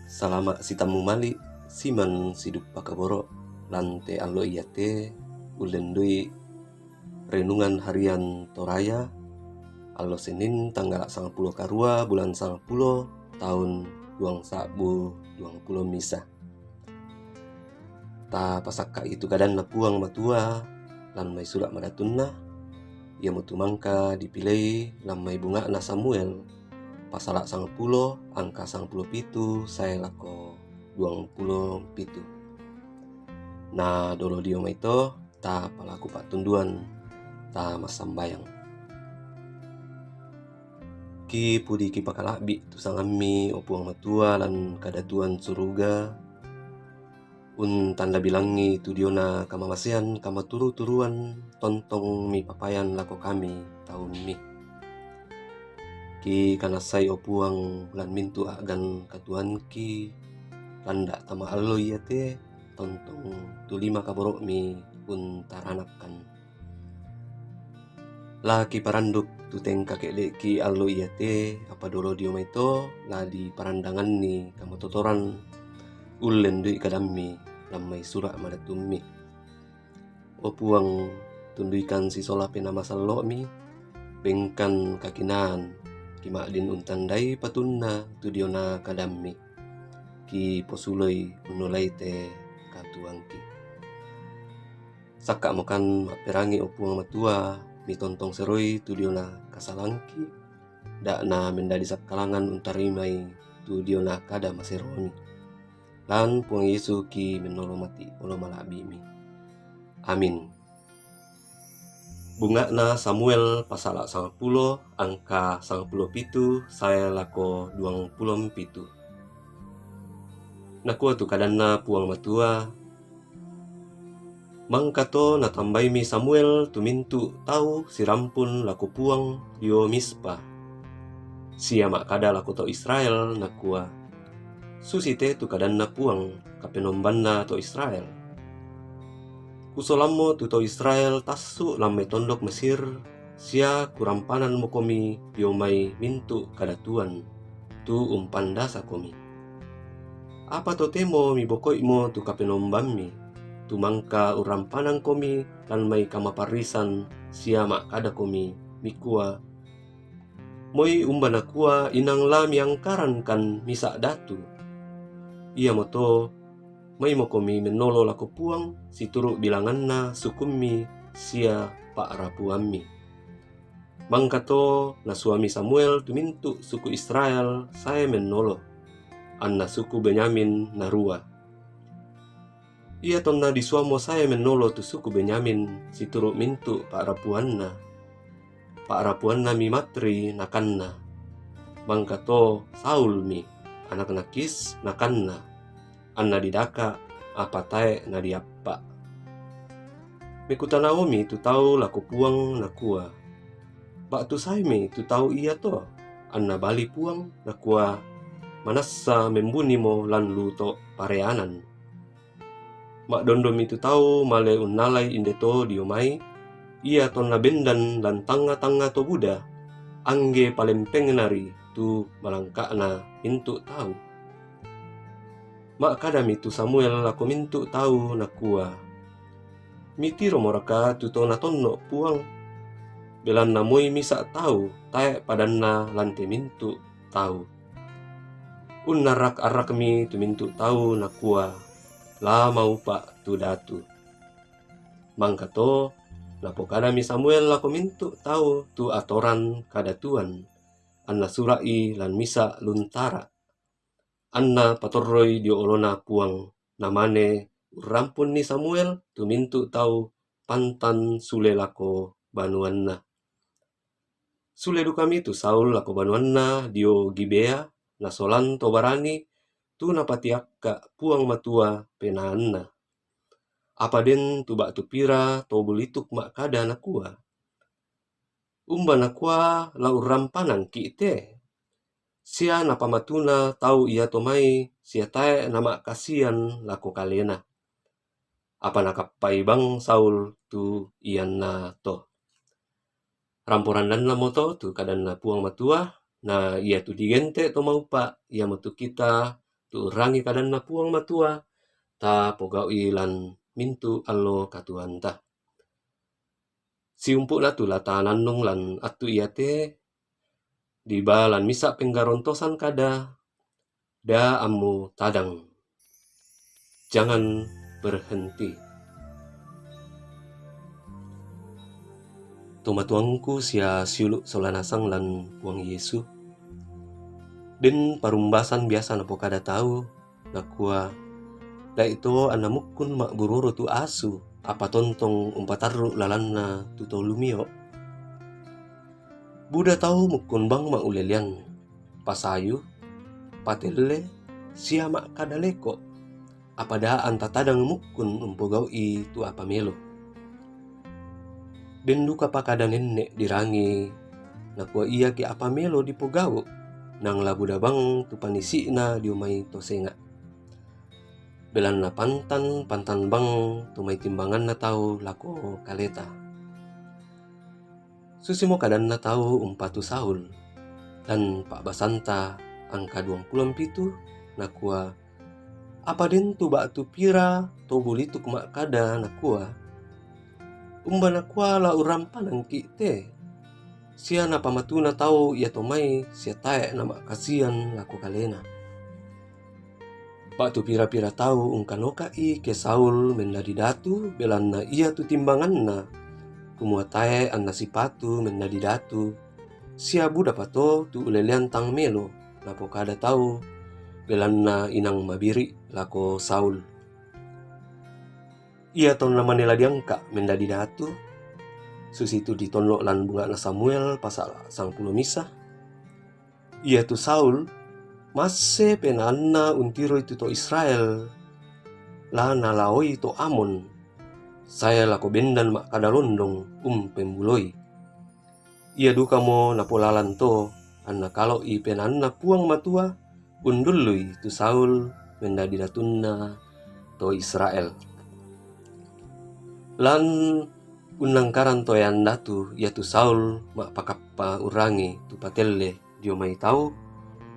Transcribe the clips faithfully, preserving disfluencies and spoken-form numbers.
Salama' sitammu mali', siman siduppa kaboro'. Lan te allo iate ullendui renungan harian Toraya, allo Senin, tanggala' sangpulo karua, bulan sangpulo, taun duang sa'bu duang pulo misa. Ta pasakka'i tu kadanna Puang Matua lan mai Sura' Madatunna, iamotu mangka dipilei lan mai bunga'na Samuel, pasala' sangpulo, angka sangpulo pitu sae lako duang pulo pitu. Na dolo dio mai to, ta palaku pa'tunduan, ta massambayang. Ki pudi kipakala'bi' tu sangammi, o Puang Matua, lan kadatuan suruga, untanda bilangngi tu diona kamamasean, kamaturu-turuan, tontong mipapayan lako kami taummi. Ki kanassai, o Puang, lan mintu' a'gan katuanki, landa' tama allo iate, tontong tu lima kaboro'mi untaranakkan. La kiparanduk tu tengka ke'de'ki allo iate, apa dolo dio mai to, la diparandanganni kamatotoran ullendui kadammi lan mai Sura' Madatummi. O Puang, tunduikan sisola Penaa Masallo'mi, bengkan kakinaan, kima'din untandai patunna tu diona kadammi, kiposuloi unnolai te katuanki. Sakka'mokan ma'perangi, o Puang Matua, mitontong seroi tu diona kasalangki, da'na mendadi sakkalangan untarimai tu diona kada maseromi. Lan Puang Yesu ki mennolo mati' olo mala'bi'mi. Amin. Bunga'na Samuel pasala' sangpulo, angka sangpulo pitu sae lako duang pulo pitu. Nakua tu kadanna Puang Matua, mangkato natambaimi Samuel tu mintu' tau sirampun lako Puang dio Mispa, sia ma'kada lako to Israel, nakua, susite tu kadanna Puang, Kapenombanna to Israel. Kusolammo tu to Israel tassu' lan mai tondok Mesir, sia kurampanammokomi dio mai mintu' kadatuan, tu umpandasakomi. Apa totemo mibokoi'mo tu Kapenombammi, tu mangka urrampanangkomi lan mai kamaparrisan sia ma'kadakomi, mikua, moi umba nakua inang la miangkarankan misa' datu? Iamoto, maimokomi mennolo lako Puang situru' bilanganna sukummi sia pa'rapuammi. Mangkato nasuami Samuel tu mintu' suku Israel sae mennolo, anna suku Benyamin narua. Ia tonna disuammo sae mennolo tu suku Benyamin situru' mintu' pa'rapuanna. Pa'rapuannami Matri nakanna. Mangkato Saulmi, anakna Kis, nakanna. Anna didaka', apa tae' nadiappa'. Mekutanaomi tu tau lako Puang, nakua, ba'tu saemi tu tau iato? Anna bali Puang, nakua, manassa membunimo lan lu to pareanan. Ma'dondomi tu tau male unnalai indeto dio mai, ia tonna bendan lan tangnga-tangnga to buda, angge palempengnari tu malangka'na mintu' tau. Ma'kadami tu Samuel lako mintu' tau, nakua, mitiromoraka tu to natonno' Puang? Belanna moi misa' tau tae' padanna lan te mintu' tau. Unnarak-arakmi tu mintu' tau, nakua, la maupa' tu datu. Mangkato napokadami Samuel lako mintu' tau tu atoran kadatuan, anna sura'i lan misa' luntara. Anna patorroi dio olona Puang, namane urrampunni Samuel tu mintu' tau pantan sule lako banuanna. Sule dukami tu Saul lako banuanna dio Gibea, nasolan to barani, tu napatiakka' Puang Matua penaanna. Apa den tu ba'tu pira to bulituk ma'kada, nakua, umba nakua la urrampanangki' te? Sia napamatuna tau iato mai sia tae' nama'kasian lako kalena. Apa nakappai bang Saul tu iannato. Rampo randannamo to tu kadanna Puang Matua, na iatu digente' to maupa', iamotu kita tu urangi kadanna Puang Matua, tapogau'i lan mintu allo katuoanta. Siumpu'na tu la tanannung lan attu iate, diba lan misa penggarontosan kada, da ammu tadang. Jangan berhenti. Tomatuangku sia siulu sola nasang lan Puang Yesu. Den parumbasan biasa napokada tau, nakua, "Da'i to anna mukkun ma'buroro tu asu, apa tontong umpatarru lalanna tu tau lumio." Buda tau mukkun bang ma'ulelean, pasayu, patelle, sia ma'kada leko, apa da anta tadang mukkun umpogau'i tu apa melo. Den duka pakada nenne dirangi, nakua ia ke apa melo dipogau, nang la buda bang tu panisi'na dio mai to senga. Belanna pantan, pantan bang tu mai timbanganna tau lako kaleta. Susimo kadanna tau umpatu Saul, dan pa'basanta angka duangpulo mpitu, nakua, "Apa den tu ba'tu pira to bulituk ma'kada nakua, 'Umba nakua la urampanangki' te?' Sia napamatuna tau ia to mai sia tae' nama'kasian lako kalena." Ba'tu pira-pira tau ungkanoka'i ke Saul mendadi datu, belanna ia tu timbanganna, kumua tae' anna sipatu mendadi datu, sia budapa to tu ulelean tang melo, napokada tau, belanna inang mabiri' lako Saul. Ia tonna mane la diangka' mendadi datu, susitu ditonno' lan bunga'na Samuel pasal sangpulo misa. Iatu Saul, masse penaanna untiroi tu to Israel, la nalaoi to Amon, sae lako bendan ma'kada londong umpembuloi. Ia dukamo napolalan to, anna kalo'i penaanna Puang Matua, undullui tu Saul mendadi datunna to Israel. Lan unnangkaran to ean datu, iatu Saul ma'pakappa urangi tu patelle dio mai tau,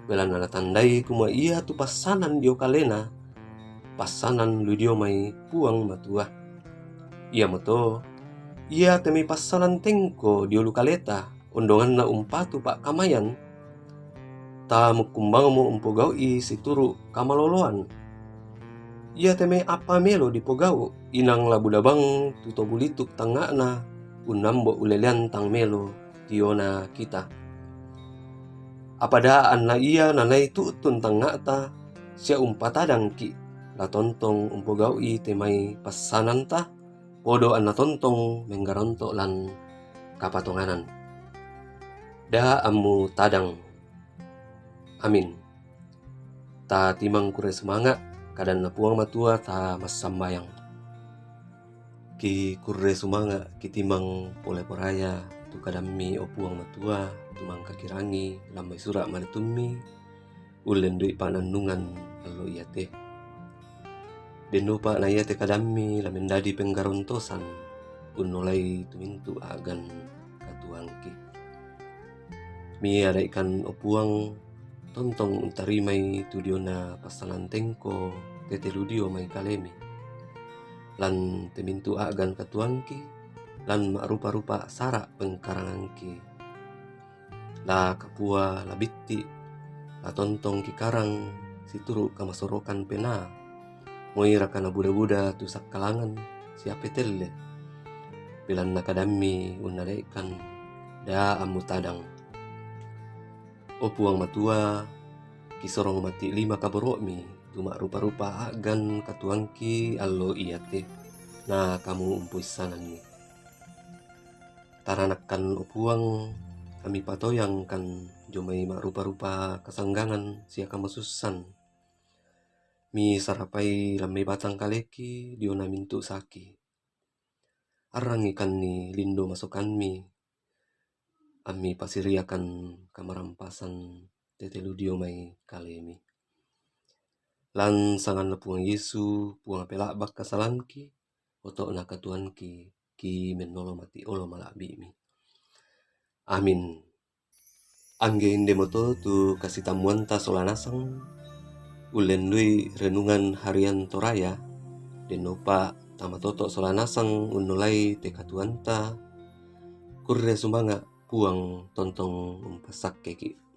belanna natandai kumua iatu passanan dio kalena, passanan lu dio mai Puang Matua. Iamoto, ia te mai passanan tengko dio lu kaleta, ondonganna umpatu pa'kamayan, tamukkumbangmo umpogau'i situru' kamaloloan. Ia te mai apa melo dipogau', inang la buda bang tu to bulituk tangnga'na, unnambo ulelean tang melo tiona kita. Apa da anna ia nanai tu'tun tangnga'ta, sia umpatadangki', la tontong umpogau'i te mai passananta, podo anna tontong menggaronto' lan kapatonganan. Da ammu tadang. Amin. Ta timang kurre sumanga', kadanna Puang Matua ta massambayang. Ki kurre sumanga', ki timang pole poraya, tu kadammi, o Puang Matua, tu mangka kirangi, lan mai sura' maletummi, ullendui pa'nannungan allo iate. Dennopa na iate kadammi la mendadi penggarontosan, unnolai tu mintu' a'gan katuoangki. Miadaikan, o Puang, tontong untarimai tu diona passanan tengko tete lu dio mai kalemi. Lan te mintu' a'gan katuoangki, lan ma'rupa-rupa sara' pengkarangangki. La kapua, la bitti', la tontong kikarang situru' kamasorokan penaa. Moiraka nabuda-buda tu sakkalangan sia petelle. Belanna kadammi unnadaikan, da ammu tadang. O Puang Matua, kisorong mati' lima kaboro'mi, tu ma'rupa-rupa a'gan katuoangki allo iate, na kamu umpoissananni. Taranakkan, o Puang, kami patoyangkan dio mai ma'rupa-rupa kasanggangan sia kamasussan. Misarapai lan mai batang kaleki diona mintu' saki. Arrangikanni lindo masokanmi, ammi pasiriakan kamarampasan tete lu dio mai kalemi. Lan sanganna Puang Yesu, Puang pela'bak kasalangki, oto'na katuoangki, ki mennolo mati' olo mala'bi'mi. Amin. Angge indemoto tu kasitammuanta sola nasang, Ullen lui renungan harian Toraya, dennopa tama toto sola nasang unnolai te katuoanta. Kurre sumanga', Puang tontong umpassakkeki'.